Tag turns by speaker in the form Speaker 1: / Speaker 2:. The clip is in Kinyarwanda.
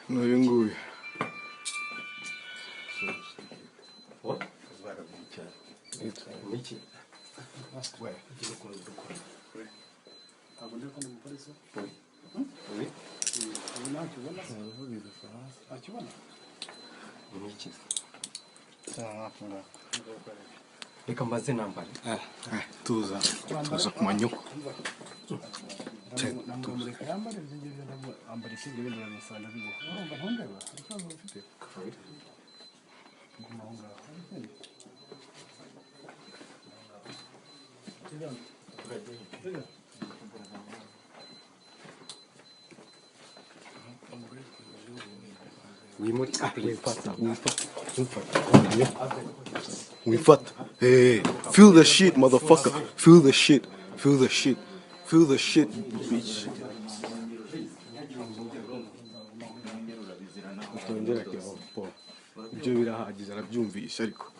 Speaker 1: N'uyu nguyu.
Speaker 2: Niki? Reka mbaze nambare.
Speaker 1: Tuza tuza ku manyoko. Wifata. Hey, feel the shit, motherfucker. Feel the shit. Feel the shit. Feel the shit, bitch. Utongera kibaho. Ibyo birahagije arabyumvisha ariko.